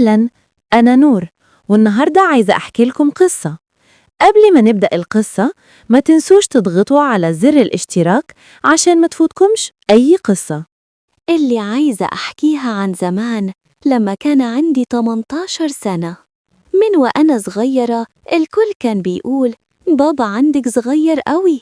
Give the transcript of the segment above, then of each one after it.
أهلا، أنا نور، والنهاردة عايزة أحكي لكم قصة. قبل ما نبدأ القصة ما تنسوش تضغطوا على زر الاشتراك عشان ما تفوتكمش أي قصة. اللي عايزة أحكيها عن زمان لما كان عندي 18 سنة. من وأنا صغيرة الكل كان بيقول بابا عندك صغير قوي.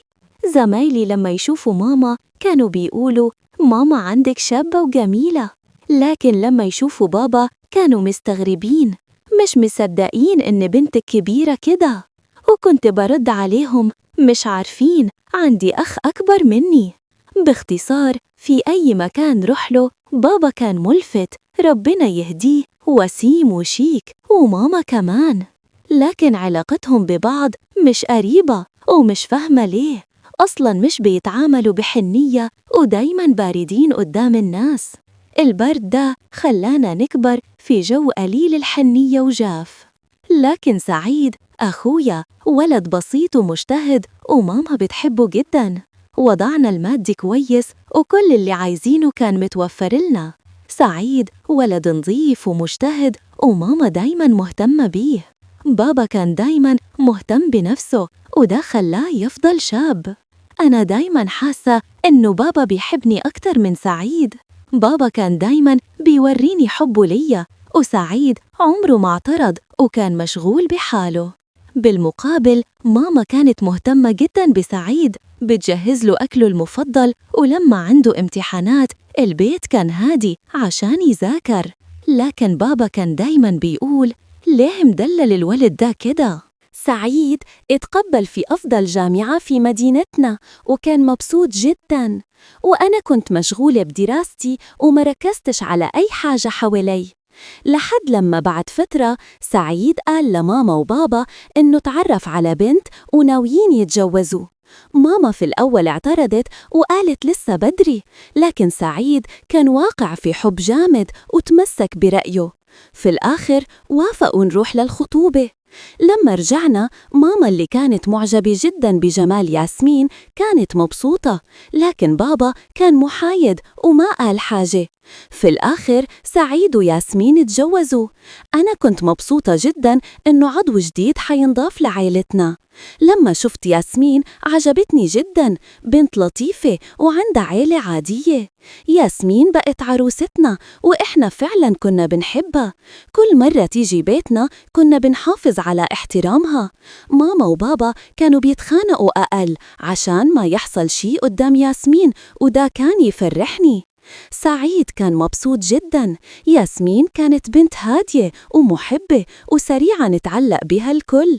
زمايلي لما يشوفوا ماما كانوا بيقولوا ماما عندك شابة وجميلة، لكن لما يشوفوا بابا كانوا مستغربين، مش مصدقين إن بنتك كبيرة كده. وكنت برد عليهم مش عارفين عندي أخ أكبر مني. باختصار، في أي مكان رح له بابا كان ملفت، ربنا يهديه، وسيم وشيك، وماما كمان. لكن علاقتهم ببعض مش قريبة، ومش فاهمة ليه أصلاً مش بيتعاملوا بحنية ودايماً باردين قدام الناس. البرد ده خلانا نكبر في جو قليل الحنية وجاف. لكن سعيد أخويا ولد بسيط ومجتهد، وماما بتحبه جداً. وضعنا المادي كويس وكل اللي عايزينه كان متوفر لنا. سعيد ولد نظيف ومجتهد، وماما دايماً مهتمة بيه. بابا كان دايماً مهتم بنفسه، وده خلاه يفضل شاب. أنا دايماً حاسة إنه بابا بيحبني أكتر من سعيد. بابا كان دايماً بيوريني حبه ليا، وسعيد عمره ما اعترض وكان مشغول بحاله. بالمقابل ماما كانت مهتمة جداً بسعيد، بتجهز له أكله المفضل، ولما عنده امتحانات البيت كان هادي عشان يذاكر. لكن بابا كان دايماً بيقول ليه مدلل الولد ده كده؟ سعيد اتقبل في أفضل جامعة في مدينتنا وكان مبسوط جداً، وأنا كنت مشغولة بدراستي وما ركزتش على أي حاجة حوالي. لحد لما بعد فترة سعيد قال لماما وبابا إنه تعرف على بنت وناويين يتجوزوا. ماما في الأول اعترضت وقالت لسه بدري، لكن سعيد كان واقع في حب جامد وتمسك برأيه. في الآخر وافقوا نروح للخطوبة. لما رجعنا ماما اللي كانت معجبة جدا بجمال ياسمين كانت مبسوطة، لكن بابا كان محايد وما قال حاجة. في الآخر سعيد وياسمين تجوزوا. أنا كنت مبسوطة جدا إنه عضو جديد حينضاف لعائلتنا. لما شفت ياسمين عجبتني جدا، بنت لطيفة وعندها عيلة عادية. ياسمين بقت عروستنا وإحنا فعلا كنا بنحبها. كل مرة تيجي بيتنا كنا بنحافظ على احترامها. ماما وبابا كانوا بيتخانقوا أقل عشان ما يحصل شي قدام ياسمين، وده كان يفرحني. سعيد كان مبسوط جدا. ياسمين كانت بنت هادية ومحبة وسريعة نتعلق بها الكل.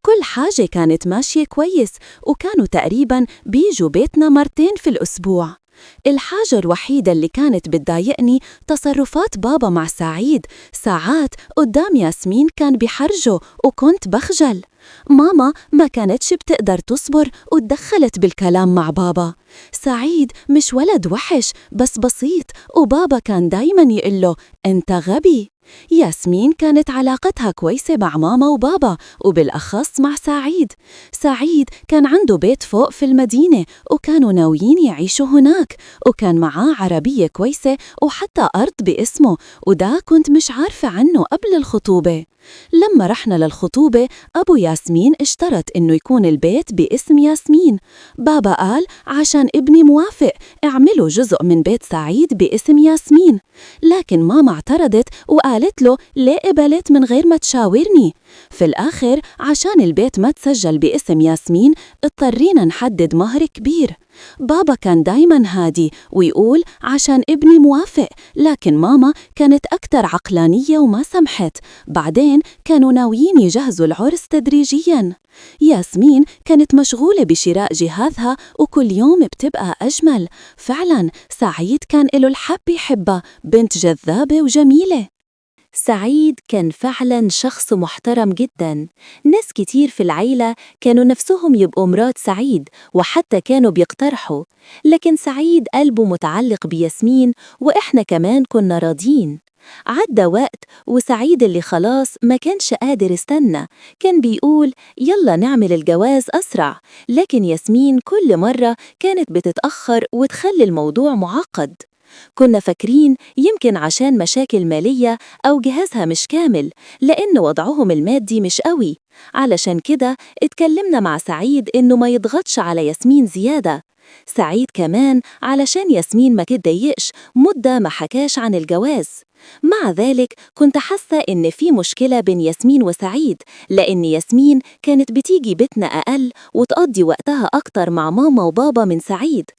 كل حاجة كانت ماشية كويس، وكانوا تقريبا بيجوا بيتنا مرتين في الأسبوع. الحاجة الوحيدة اللي كانت بتضايقني تصرفات بابا مع سعيد. ساعات قدام ياسمين كان بحرجه وكنت بخجل. ماما ما كانتش بتقدر تصبر وتدخلت بالكلام مع بابا. سعيد مش ولد وحش بس بسيط، وبابا كان دايما يقله أنت غبي. ياسمين كانت علاقتها كويسة مع ماما وبابا، وبالأخص مع سعيد. سعيد كان عنده بيت فوق في المدينة وكانوا ناويين يعيشوا هناك، وكان معاه عربية كويسة وحتى أرض باسمه، وده كنت مش عارفة عنه قبل الخطوبة. لما رحنا للخطوبة أبو ياسمين اشترط إنه يكون البيت باسم ياسمين. بابا قال عشان ابني موافق اعملوا جزء من بيت سعيد باسم ياسمين، لكن ماما اعترضت وقالت له ليه قبلت من غير ما تشاورني. في الآخر عشان البيت ما تسجل باسم ياسمين اضطرينا نحدد مهر كبير. بابا كان دايما هادي ويقول عشان ابني موافق، لكن ماما كانت أكثر عقلانية وما سمحت. بعدين كانوا ناويين يجهزوا العرس تدريجيا. ياسمين كانت مشغولة بشراء جهازها وكل يوم بتبقى أجمل. فعلا سعيد كان له الحب يحبها، بنت جذابة وجميلة. سعيد كان فعلاً شخص محترم جداً. ناس كتير في العيلة كانوا نفسهم يبقوا مرات سعيد، وحتى كانوا بيقترحوا، لكن سعيد قلبه متعلق بياسمين، وإحنا كمان كنا راضيين. عدى وقت وسعيد اللي خلاص ما كانش قادر استنى، كان بيقول يلا نعمل الجواز أسرع، لكن ياسمين كل مرة كانت بتتأخر وتخلي الموضوع معقد. كنا فاكرين يمكن عشان مشاكل مالية أو جهازها مش كامل، لأن وضعهم المادي مش قوي. علشان كده اتكلمنا مع سعيد إنه ما يضغطش على ياسمين زيادة. سعيد كمان علشان ياسمين ما تتضايقش مدة ما حكاش عن الجواز. مع ذلك كنت حاسة إن في مشكلة بين ياسمين وسعيد، لأن ياسمين كانت بتيجي بيتنا أقل وتقضي وقتها أكتر مع ماما وبابا من سعيد.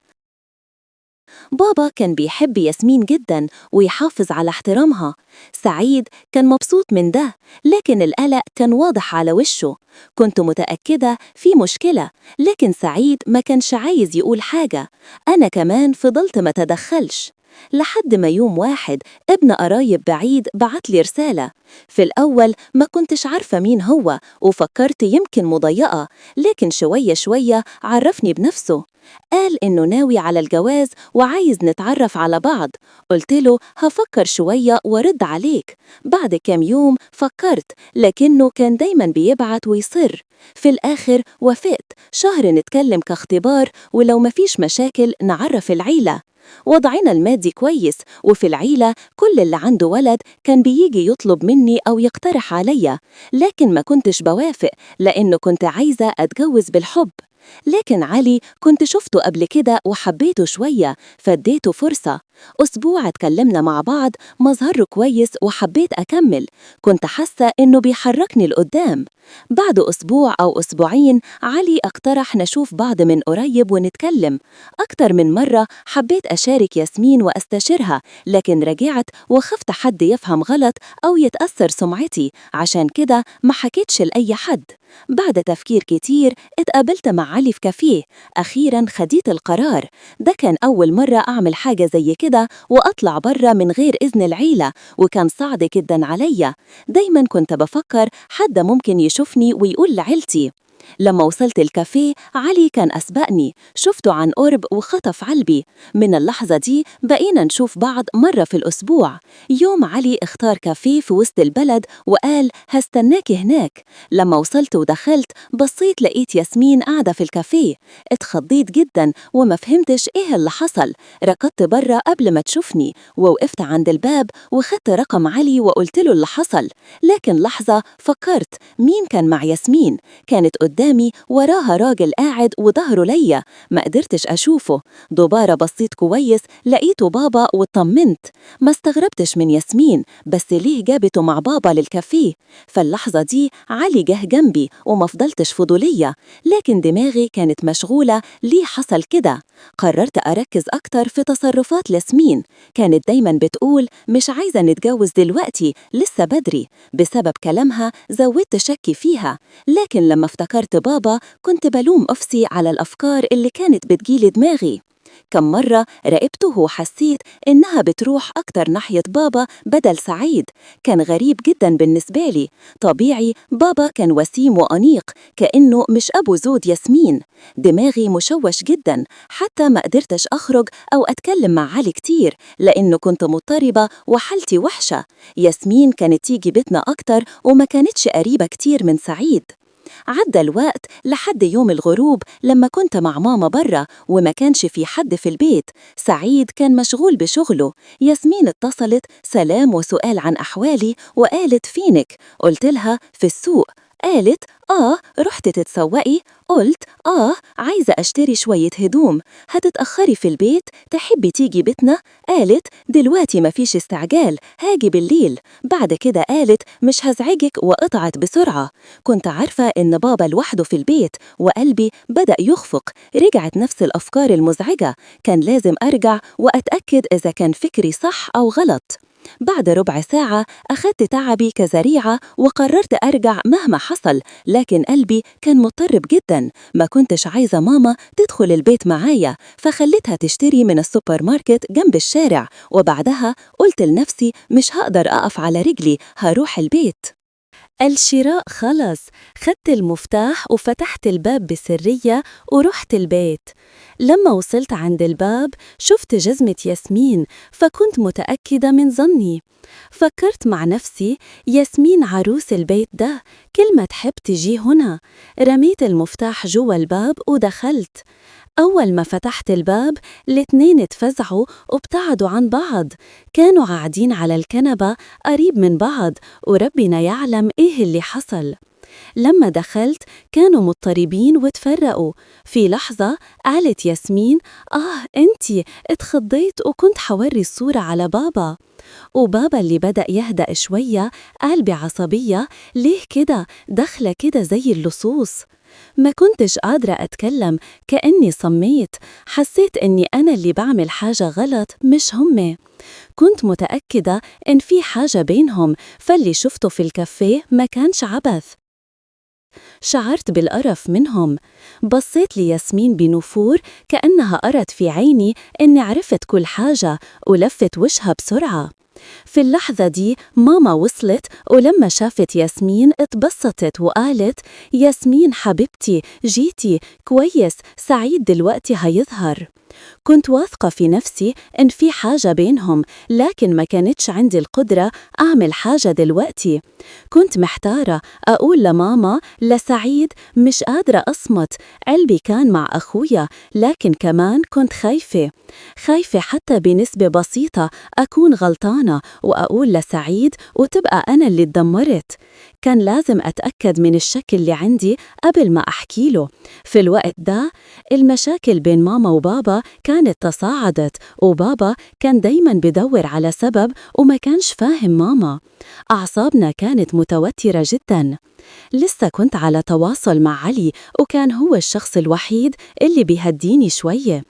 بابا كان بيحب ياسمين جدا ويحافظ على احترامها. سعيد كان مبسوط من ده، لكن القلق كان واضح على وشه. كنت متأكدة في مشكلة، لكن سعيد ما كانش عايز يقول حاجة. أنا كمان فضلت ما تدخلش، لحد ما يوم واحد ابن قرايب بعيد بعت لي رسالة. في الأول ما كنتش عارفة مين هو، وفكرت يمكن مضايقة، لكن شوية شوية عرفني بنفسه. قال إنه ناوي على الجواز وعايز نتعرف على بعض. قلت له هفكر شوية وارد عليك. بعد كام يوم فكرت، لكنه كان دايما بيبعت ويصر. في الآخر وافقت شهر نتكلم كاختبار، ولو مفيش مشاكل نعرف العيلة. وضعنا المادي كويس، وفي العيلة كل اللي عنده ولد كان بيجي يطلب مني أو يقترح عليا، لكن ما كنتش بوافق لأنه كنت عايزة أتجوز بالحب. لكن علي كنت شفته قبل كده وحبيته شوية، فاديته فرصة. أسبوع اتكلمنا مع بعض، مظهره كويس وحبيت أكمل. كنت حاسة إنه بيحركني لقدام. بعد أسبوع أو أسبوعين علي اقترح نشوف بعض من قريب ونتكلم. أكتر من مرة حبيت أشارك ياسمين وأستشيرها، لكن رجعت وخفت حد يفهم غلط أو يتأثر سمعتي، عشان كده ما حكيتش لأي حد. بعد تفكير كتير اتقابلت مع علي في كافيه. أخيراً خديت القرار. ده كان أول مرة أعمل حاجة زي كده وأطلع برا من غير إذن العيلة، وكان صعب جداً عليا. دايماً كنت بفكر حد ممكن يشوفني ويقول لعيلتي. لما وصلت الكافيه علي كان أسبقني، شفته عن قرب وخطف قلبي. من اللحظة دي بقينا نشوف بعض مرة في الأسبوع. يوم علي اختار كافيه في وسط البلد وقال هستناكي هناك. لما وصلت ودخلت بصيت لقيت ياسمين قاعدة في الكافيه. اتخضيت جدا وما فهمتش ايه اللي حصل. ركضت برا قبل ما تشوفني ووقفت عند الباب وخدت رقم علي وقلت له اللي حصل. لكن لحظة فكرت مين كان مع ياسمين. كانت قدامي وراها راجل قاعد وظهره ليا، ما قدرتش أشوفه. دوبارة بصيت كويس لقيته بابا واطمنت. ما استغربتش من ياسمين، بس ليه جابته مع بابا للكافيه؟ فاللحظة دي علي جه جنبي وما فضلتش فضولية، لكن دماغي كانت مشغولة ليه حصل كده. قررت أركز أكتر في تصرفات ياسمين. كانت دايما بتقول مش عايزة نتجوز دلوقتي، لسه بدري. بسبب كلامها زودت شكي فيها، لكن لما افتكرت بابا كنت بلوم نفسي على الأفكار اللي كانت بتجيلي دماغي. كم مرة راقبته وحسيت إنها بتروح أكتر ناحية بابا بدل سعيد. كان غريب جدا بالنسبة لي. طبيعي بابا كان وسيم وأنيق، كأنه مش أبو زود ياسمين. دماغي مشوش جدا، حتى ما قدرتش أخرج أو أتكلم مع علي كتير لأنه كنت مضطربة وحالتي وحشة. ياسمين كانت تيجي بيتنا أكتر وما كانتش قريبة كتير من سعيد. عدى الوقت لحد يوم الغروب لما كنت مع ماما برا وما كانش في حد في البيت. سعيد كان مشغول بشغله. ياسمين اتصلت سلام وسؤال عن أحوالي وقالت فينك؟ قلت لها في السوق. قالت آه رحت تتسوقي؟ قلت آه عايزة أشتري شوية هدوم. هتتأخري في البيت؟ تحبي تيجي بيتنا؟ قالت دلوقتي مفيش استعجال، هاجي بالليل. بعد كده قالت مش هزعجك وقطعت بسرعة. كنت عارفة إن بابا لوحده في البيت وقلبي بدأ يخفق. رجعت نفس الأفكار المزعجة. كان لازم أرجع وأتأكد إذا كان فكري صح أو غلط. بعد ربع ساعة أخدت تعبي كذريعة وقررت أرجع مهما حصل، لكن قلبي كان مضطرب جدا. ما كنتش عايزة ماما تدخل البيت معايا، فخليتها تشتري من السوبر ماركت جنب الشارع. وبعدها قلت لنفسي مش هقدر أقف على رجلي، هروح البيت. الشراء خلص، خدت المفتاح وفتحت الباب بسرية ورحت البيت. لما وصلت عند الباب شفت جزمة ياسمين، فكنت متأكدة من ظني. فكرت مع نفسي ياسمين عروس البيت ده، كل ما تحب تجي هنا. رميت المفتاح جوا الباب ودخلت. أول ما فتحت الباب الاتنين اتفزعوا وابتعدوا عن بعض. كانوا قاعدين على الكنبة قريب من بعض، وربنا يعلم إيه اللي حصل. لما دخلت كانوا مضطربين وتفرقوا. في لحظة قالت ياسمين: آه أنتي، اتخضيت وكنت حوري الصورة على بابا. وبابا اللي بدأ يهدأ شوية قال بعصبية: ليه كده داخلة كده زي اللصوص؟ ما كنتش قادرة أتكلم، كأني صميت. حسيت أني أنا اللي بعمل حاجة غلط مش هم. كنت متأكدة إن في حاجة بينهم، فاللي شفته في الكافيه ما كانش عبث. شعرت بالقرف منهم. بصيت لياسمين بنفور، كأنها قرت في عيني إني عرفت كل حاجة، ولفت وشها بسرعة. في اللحظة دي ماما وصلت، ولما شافت ياسمين اتبسطت وقالت: ياسمين حبيبتي جيتي، كويس، سعيد دلوقتي هيظهر. كنت واثقة في نفسي إن في حاجة بينهم، لكن ما كانتش عندي القدرة أعمل حاجة دلوقتي. كنت محتارة أقول لماما لسعيد، مش قادرة أصمت. قلبي كان مع أخويا، لكن كمان كنت خايفة، خايفة حتى بنسبة بسيطة أكون غلطانة وأقول لسعيد وتبقى أنا اللي اتدمرت. كان لازم أتأكد من الشك اللي عندي قبل ما أحكي له. في الوقت ده المشاكل بين ماما وبابا كانت تصاعدت، وبابا كان دايماً بدور على سبب وما كانش فاهم ماما. أعصابنا كانت متوترة جداً. لسه كنت على تواصل مع علي، وكان هو الشخص الوحيد اللي بيهديني شوية.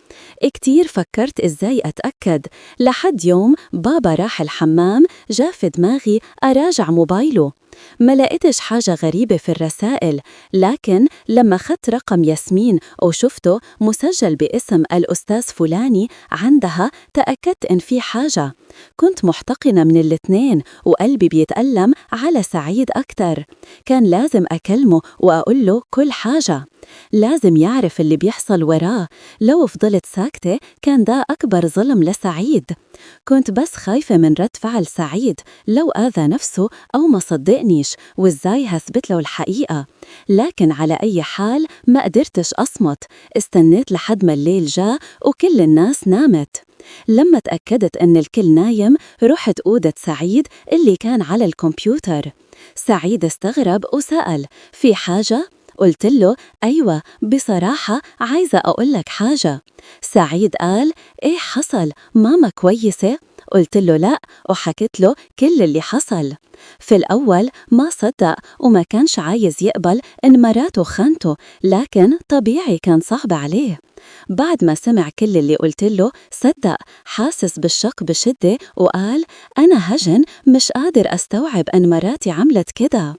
كتير فكرت إزاي أتأكد، لحد يوم بابا راح الحمام، جا في دماغي أراجع موبايله. ما لقيتش حاجة غريبة في الرسائل، لكن لما خدت رقم ياسمين وشفته مسجل باسم الأستاذ فلاني عندها تأكدت إن في حاجة. كنت محتقنة من الاثنين وقلبي بيتألم على سعيد أكتر. كان لازم أكلمه وأقول له كل حاجة، لازم يعرف اللي بيحصل وراه. لو فضلت ساكتة كان ده أكبر ظلم لسعيد. كنت بس خايفة من رد فعل سعيد لو آذى نفسه أو ما صدقنيش، وإزاي هثبت له الحقيقة. لكن على أي حال ما قدرتش أصمت. استنيت لحد ما الليل جاء وكل الناس نامت. لما تأكدت أن الكل نايم رحت أوضة سعيد اللي كان على الكمبيوتر. سعيد استغرب وسأل: في حاجة؟ قلت له: أيوة، بصراحة عايزة أقولك حاجة. سعيد قال: إيه حصل؟ ماما كويسة؟ قلت له لا، وحكيت له كل اللي حصل. في الأول ما صدق وما كانش عايز يقبل إن مراته خانته، لكن طبيعي كان صعب عليه. بعد ما سمع كل اللي قلت له صدق، حاسس بالشك بشدة وقال: أنا هجن، مش قادر أستوعب أن مراتي عملت كده.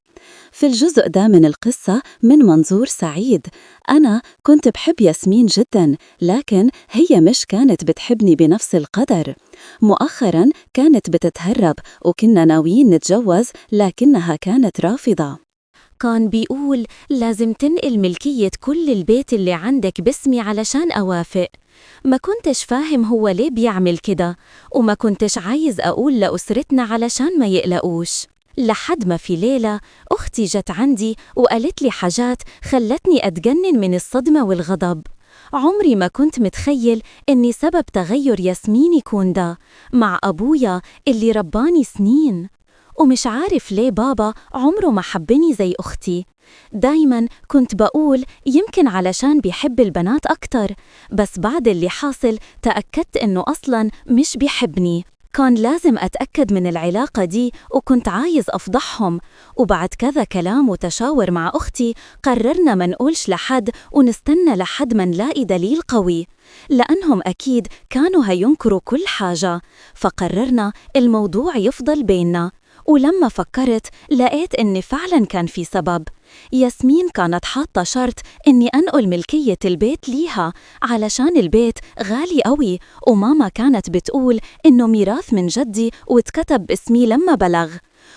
في الجزء ده من القصة من منظور سعيد، أنا كنت بحب ياسمين جدا، لكن هي مش كانت بتحبني بنفس القدر. مؤخرا كانت بتتهرب وكنا ناويين نتجوز، لكنها كانت رافضة. كان بيقول لازم تنقل ملكية كل البيت اللي عندك باسمي علشان أوافق. ما كنتش فاهم هو ليه بيعمل كده، وما كنتش عايز أقول لأسرتنا علشان ما يقلقوش. لحد ما في ليلة أختي جت عندي وقالت لي حاجات خلتني أتجنن من الصدمة والغضب. عمري ما كنت متخيل إني سبب تغير ياسمين يكون ده مع أبويا اللي رباني سنين. ومش عارف ليه بابا عمره ما حبني زي أختي. دايماً كنت بقول يمكن علشان بيحب البنات أكتر، بس بعد اللي حاصل تأكدت إنه أصلاً مش بيحبني. كان لازم أتأكد من العلاقة دي وكنت عايز أفضحهم. وبعد كذا كلام وتشاور مع أختي قررنا ما نقولش لحد ونستنى لحد ما نلاقي دليل قوي، لأنهم أكيد كانوا هينكروا كل حاجة. فقررنا الموضوع يفضل بيننا. ولما فكرت لقيت إن فعلاً كان في سبب. ياسمين كانت حاطة شرط إني أنقل ملكية البيت ليها علشان البيت غالي قوي، وماما كانت بتقول إنه ميراث من جدي واتكتب باسمي لما بلغ،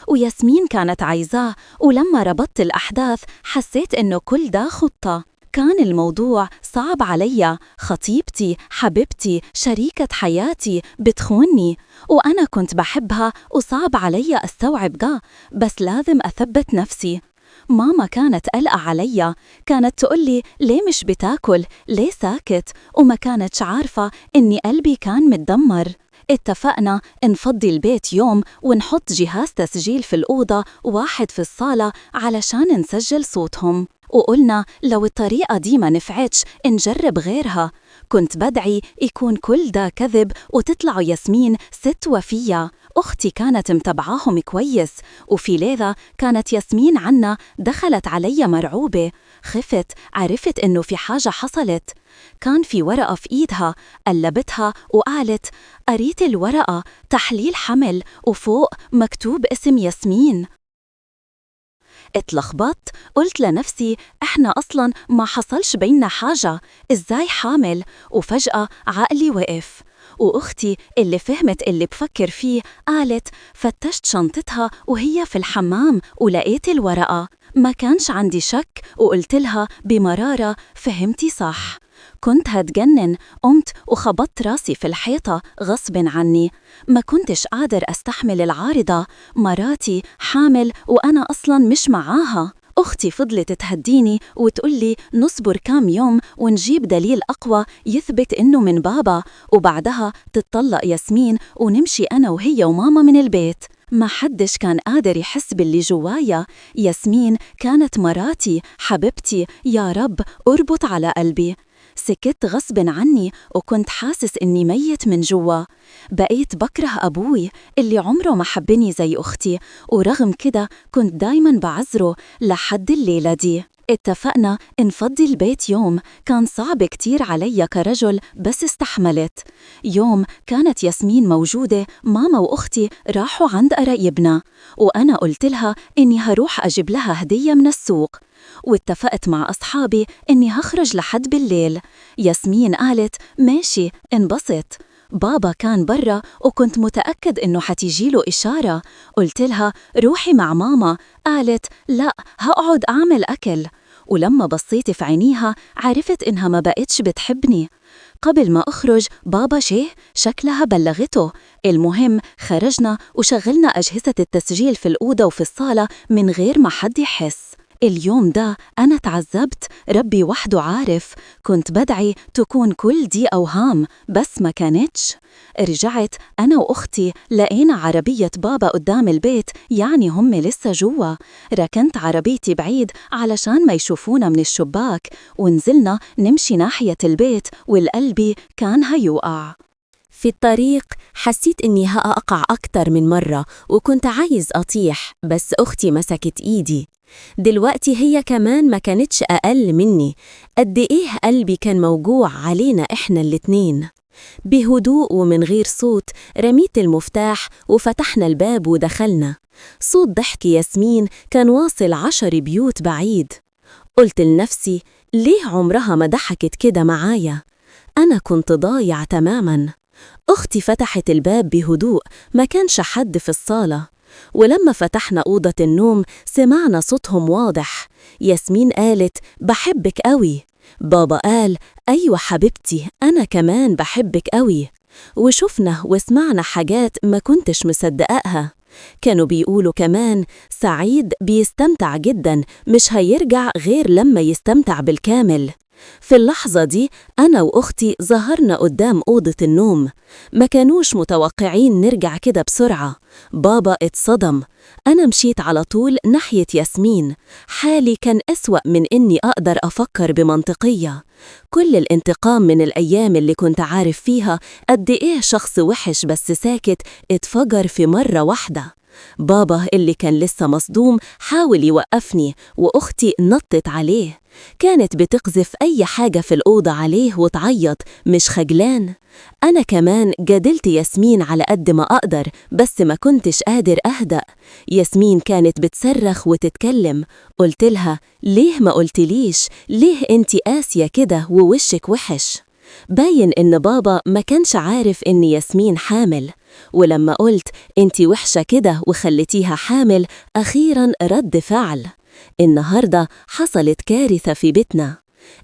وياسمين كانت عايزاه. ولما ربطت الأحداث حسيت إنه كل ده خطة. كان الموضوع صعب عليا، خطيبتي، حبيبتي، شريكة حياتي بتخوني، وأنا كنت بحبها وصعب عليا أستوعب ده، بس لازم أثبت نفسي. ماما كانت قلقة عليا، كانت تقولي ليه مش بتاكل، ليه ساكت، وما كانتش عارفة إني قلبي كان متدمر. اتفقنا نفضي البيت يوم ونحط جهاز تسجيل في الأوضة واحد في الصالة علشان نسجل صوتهم، وقلنا لو الطريقة دي ما نفعتش نجرب غيرها. كنت بدعي يكون كل ده كذب وتطلع ياسمين ست وفية. أختي كانت متابعاهم كويس، وفي ليلة كانت ياسمين عنا دخلت علي مرعوبة. خفت، عرفت إنه في حاجة حصلت. كان في ورقة في إيدها، قلبتها وقالت قريت الورقة، تحليل حمل، وفوق مكتوب اسم ياسمين. اتلخبطت، قلت لنفسي إحنا أصلاً ما حصلش بينا حاجة، إزاي حامل؟ وفجأة عقلي وقف. وأختي اللي فهمت اللي بفكر فيه قالت فتشت شنطتها وهي في الحمام ولقيت الورقة. ما كانش عندي شك وقلت لها بمرارة فهمتي صح. كنت هتجنن، قمت وخبطت راسي في الحيطة غصب عني. ما كنتش قادر أستحمل العارضة، مراتي حامل وأنا أصلاً مش معاها. أختي فضلت تهديني وتقولي نصبر كام يوم ونجيب دليل أقوى يثبت إنه من بابا، وبعدها تتطلق ياسمين ونمشي أنا وهي وماما من البيت. ما حدش كان قادر يحس باللي جوايا. ياسمين كانت مراتي، حبيبتي، يا رب اربط على قلبي. سكت غصب عني وكنت حاسس إني ميت من جوا. بقيت بكره أبوي اللي عمره ما حبني زي أختي، ورغم كده كنت دايماً بعذره لحد الليلة دي. اتفقنا نفضي البيت يوم، كان صعب كتير علي كرجل بس استحملت. يوم كانت ياسمين موجودة، ماما وأختي راحوا عند قرايبنا، وأنا قلت لها إني هروح أجيب لها هدية من السوق، واتفقت مع أصحابي إني هخرج لحد بالليل. ياسمين قالت ماشي انبسط. بابا كان برا وكنت متأكد إنه حتيجيله إشارة. قلت لها روحي مع ماما، قالت لا هقعد أعمل أكل. ولما بصيت في عينيها عرفت إنها ما بقتش بتحبني. قبل ما أخرج بابا جه، شكلها بلغته. المهم خرجنا وشغلنا أجهزة التسجيل في الأوضة وفي الصالة من غير ما حد يحس. اليوم ده أنا تعذبت، ربي وحده عارف. كنت بدعي تكون كل دي أوهام بس ما كانتش. رجعت أنا وأختي لقينا عربية بابا قدام البيت، يعني هم لسه جوا. ركنت عربيتي بعيد علشان ما يشوفونا من الشباك، ونزلنا نمشي ناحية البيت والقلبي كان هيوقع. في الطريق حسيت إني هأقع أكتر من مرة وكنت عايز أطيح، بس أختي مسكت إيدي. دلوقتي هي كمان ما كانتش أقل مني. قد إيه قلبي كان موجوع علينا إحنا الاتنين. بهدوء ومن غير صوت رميت المفتاح وفتحنا الباب ودخلنا. صوت ضحك ياسمين كان واصل 10 بيوت بعيد. قلت لنفسي ليه عمرها ما ضحكت كده معايا؟ أنا كنت ضايع تماماً. أختي فتحت الباب بهدوء، ما كانش حد في الصالة. ولما فتحنا أوضة النوم سمعنا صوتهم واضح. ياسمين قالت بحبك قوي. بابا قال أيوة حبيبتي أنا كمان بحبك قوي. وشفنا وسمعنا حاجات ما كنتش مصدقاها. كانوا بيقولوا كمان سعيد بيستمتع جدا، مش هيرجع غير لما يستمتع بالكامل. في اللحظة دي أنا وأختي ظهرنا قدام أوضة النوم. ما كانوش متوقعين نرجع كده بسرعة. بابا اتصدم. أنا مشيت على طول ناحية ياسمين. حالي كان أسوأ من إني أقدر أفكر بمنطقية. كل الانتقام من الأيام اللي كنت عارف فيها قد إيه شخص وحش بس ساكت اتفجر في مرة واحدة. بابا اللي كان لسه مصدوم حاول يوقفني وأختي نطت عليه. كانت بتقذف أي حاجة في الأوضة عليه وتعيط مش خجلان. أنا كمان جادلت ياسمين على قد ما أقدر بس ما كنتش قادر أهدأ. ياسمين كانت بتصرخ وتتكلم. قلت لها ليه ما قلتليش؟ ليه انتي قاسية كده ووشك وحش؟ باين إن بابا ما كانش عارف إن ياسمين حامل. ولما قلت انتي وحشة كده وخلتيها حامل أخيراً رد فعل. النهاردة حصلت كارثة في بيتنا.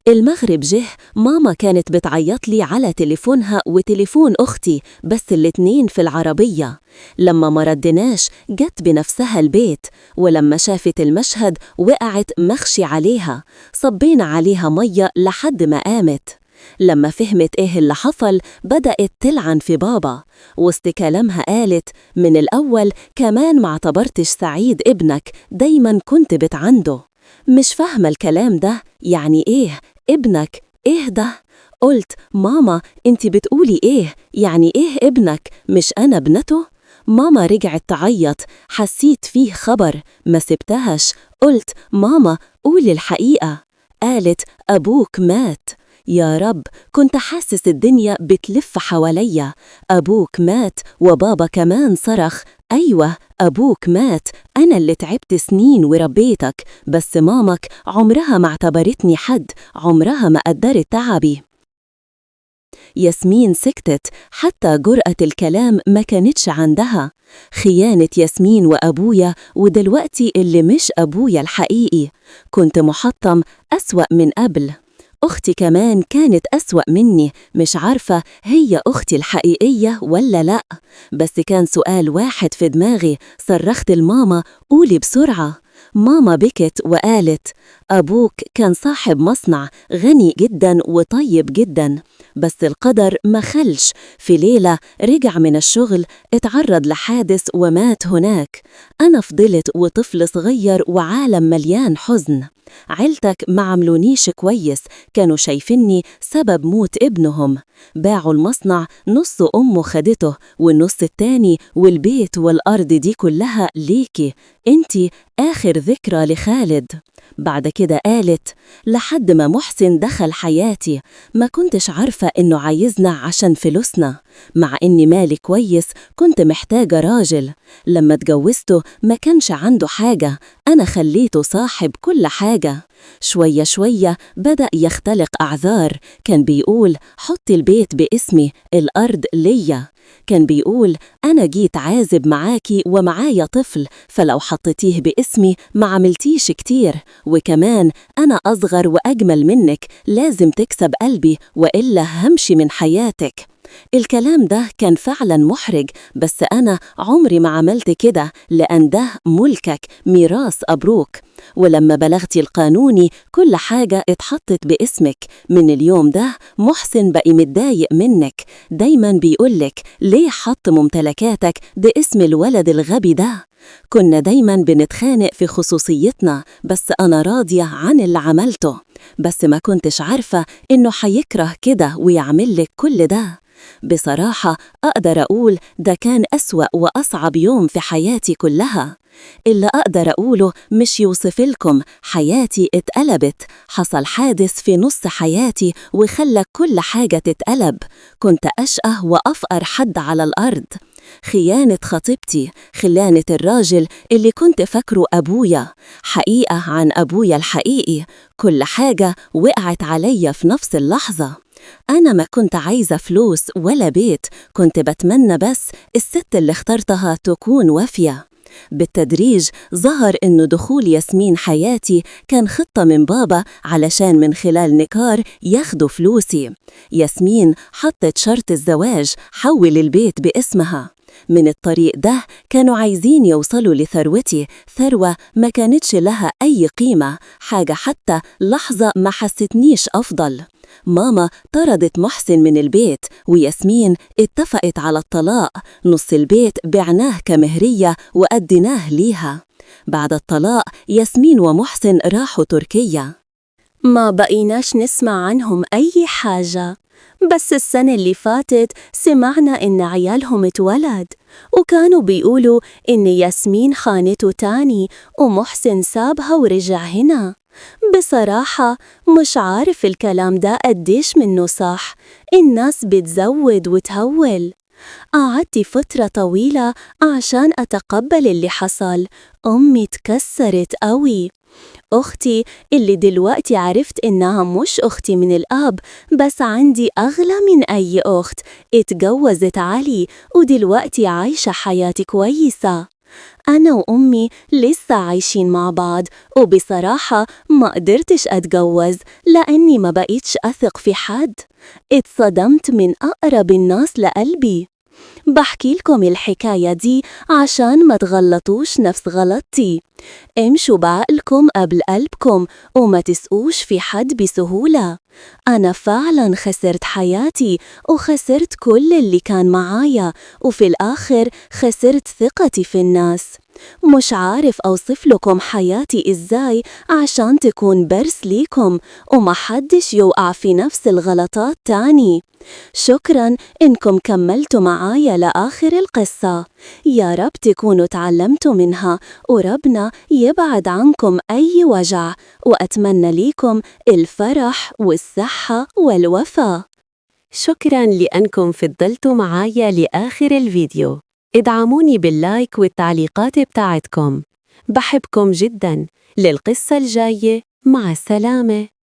المغرب جه، ماما كانت بتعيط لي على تليفونها وتليفون أختي، بس الاتنين في العربية. لما ما ردناش جت بنفسها البيت، ولما شافت المشهد وقعت مغشي عليها. صبينا عليها مية لحد ما قامت. لما فهمت إيه اللي حصل بدأت تلعن في بابا. وسط كلامها قالت: من الأول كمان ما اعتبرتش سعيد ابنك، دايما كنت بتعنده. مش فاهمة الكلام ده، يعني إيه ابنك؟ إيه ده؟ قلت: ماما انت بتقولي إيه؟ يعني إيه ابنك؟ مش أنا ابنته؟ ماما رجعت تعيط. حسيت فيه خبر، ما سبتهاش. قلت: ماما قولي الحقيقة. قالت: أبوك مات. يا رب، كنت حاسس الدنيا بتلف حواليا. أبوك مات؟ وبابا كمان صرخ: أيوة أبوك مات، أنا اللي تعبت سنين وربيتك، بس مامك عمرها ما اعتبرتني حد، عمرها ما قدرت تعبي. ياسمين سكتت، حتى جرأة الكلام ما كانتش عندها. خيانة ياسمين وأبويا، ودلوقتي اللي مش أبويا الحقيقي. كنت محطم أسوأ من قبل. أختي كمان كانت أسوأ مني، مش عارفة هي أختي الحقيقية ولا لأ. بس كان سؤال واحد في دماغي، صرخت الماما: قولي بسرعة. ماما بكت وقالت: أبوك كان صاحب مصنع غني جدا وطيب جدا، بس القدر ما خلش. في ليلة رجع من الشغل اتعرض لحادث ومات هناك. أنا فضلت وطفل صغير وعالم مليان حزن. عيلتك ما عملونيش كويس، كانوا شايفيني سبب موت ابنهم. باعوا المصنع، نص أمه خدته والنص التاني والبيت والأرض دي كلها ليكي انتي، آخر ذكرى لخالد. بعد كده قالت: لحد ما محسن دخل حياتي، ما كنتش عارفة إنه عايزنا عشان فلوسنا، مع إني مالي كويس كنت محتاجة راجل. لما اتجوزته ما كانش عنده حاجة، أنا خليته صاحب كل حاجة. شوية شوية بدأ يختلق أعذار، كان بيقول حطي البيت باسمي، الأرض ليا. كان بيقول أنا جيت عازب معاكي ومعايا طفل، فلو حطيتيه باسمي ما عملتيش كتير، وكمان أنا أصغر وأجمل منك، لازم تكسب قلبي وإلا همشي من حياتك. الكلام ده كان فعلا محرج، بس أنا عمري ما عملت كده، لأن ده ملكك، ميراث أبروك. ولما بلغتي القانوني كل حاجة اتحطت باسمك. من اليوم ده محسن بقي متضايق منك، دايما بيقولك ليه حط ممتلكاتك باسم الولد الغبي ده. كنا دايما بنتخانق في خصوصيتنا، بس أنا راضية عن اللي عملته، بس ما كنتش عارفة إنه حيكره كده ويعمل لك كل ده. بصراحة أقدر أقول ده كان أسوأ وأصعب يوم في حياتي كلها. اللي أقدر أقوله مش يوصفلكم، حياتي اتقلبت. حصل حادث في نص حياتي وخلى كل حاجة تتقلب. كنت أشقى وأفقر حد على الأرض. خيانة خطيبتي، خيانة الراجل اللي كنت فاكره أبويا، حقيقة عن أبويا الحقيقي، كل حاجة وقعت عليا في نفس اللحظة. أنا ما كنت عايزة فلوس ولا بيت، كنت بتمنى بس الست اللي اخترتها تكون وافية. بالتدريج ظهر إنه دخول ياسمين حياتي كان خطة من بابا علشان من خلال نكار ياخدوا فلوسي. ياسمين حطت شرط الزواج، حول البيت باسمها. من الطريق ده كانوا عايزين يوصلوا لثروتي، ثروة ما كانتش لها أي قيمة، حاجة حتى لحظة ما حستنيش أفضل. ماما طردت محسن من البيت، وياسمين اتفقت على الطلاق. نص البيت بعناه كمهرية وأديناه ليها. بعد الطلاق ياسمين ومحسن راحوا تركيا. ما بقيناش نسمع عنهم أي حاجة، بس السنة اللي فاتت سمعنا إن عيالهم اتولد، وكانوا بيقولوا إن ياسمين خانته تاني ومحسن سابها ورجع هنا. بصراحة مش عارف الكلام ده قديش منه صح، الناس بتزود وتهول. قعدت فترة طويلة عشان أتقبل اللي حصل، أمي اتكسرت قوي. أختي اللي دلوقتي عرفت إنها مش أختي من الأب، بس عندي أغلى من أي أخت، اتجوزت علي ودلوقتي عايشة حياتي كويسة. أنا وأمي لسه عايشين مع بعض، وبصراحة ما قدرتش أتجوز لأني ما بقيتش أثق في حد. اتصدمت من أقرب الناس لقلبي. بحكي لكم الحكاية دي عشان ما تغلطوش نفس غلطتي. امشوا بعقلكم قبل قلبكم وما تسقوش في حد بسهولة. أنا فعلا خسرت حياتي وخسرت كل اللي كان معايا، وفي الآخر خسرت ثقتي في الناس. مش عارف أوصف لكم حياتي إزاي عشان تكون درس ليكم ومحدش يوقع في نفس الغلطات تاني. شكراً إنكم كملتوا معايا لآخر القصة. يا رب تكونوا تعلمتوا منها، وربنا يبعد عنكم أي وجع، وأتمنى ليكم الفرح والصحة والوفاء. شكراً لأنكم فضلتوا معايا لآخر الفيديو. ادعموني باللايك والتعليقات بتاعتكم. بحبكم جداً. للقصة الجاية، مع السلامة.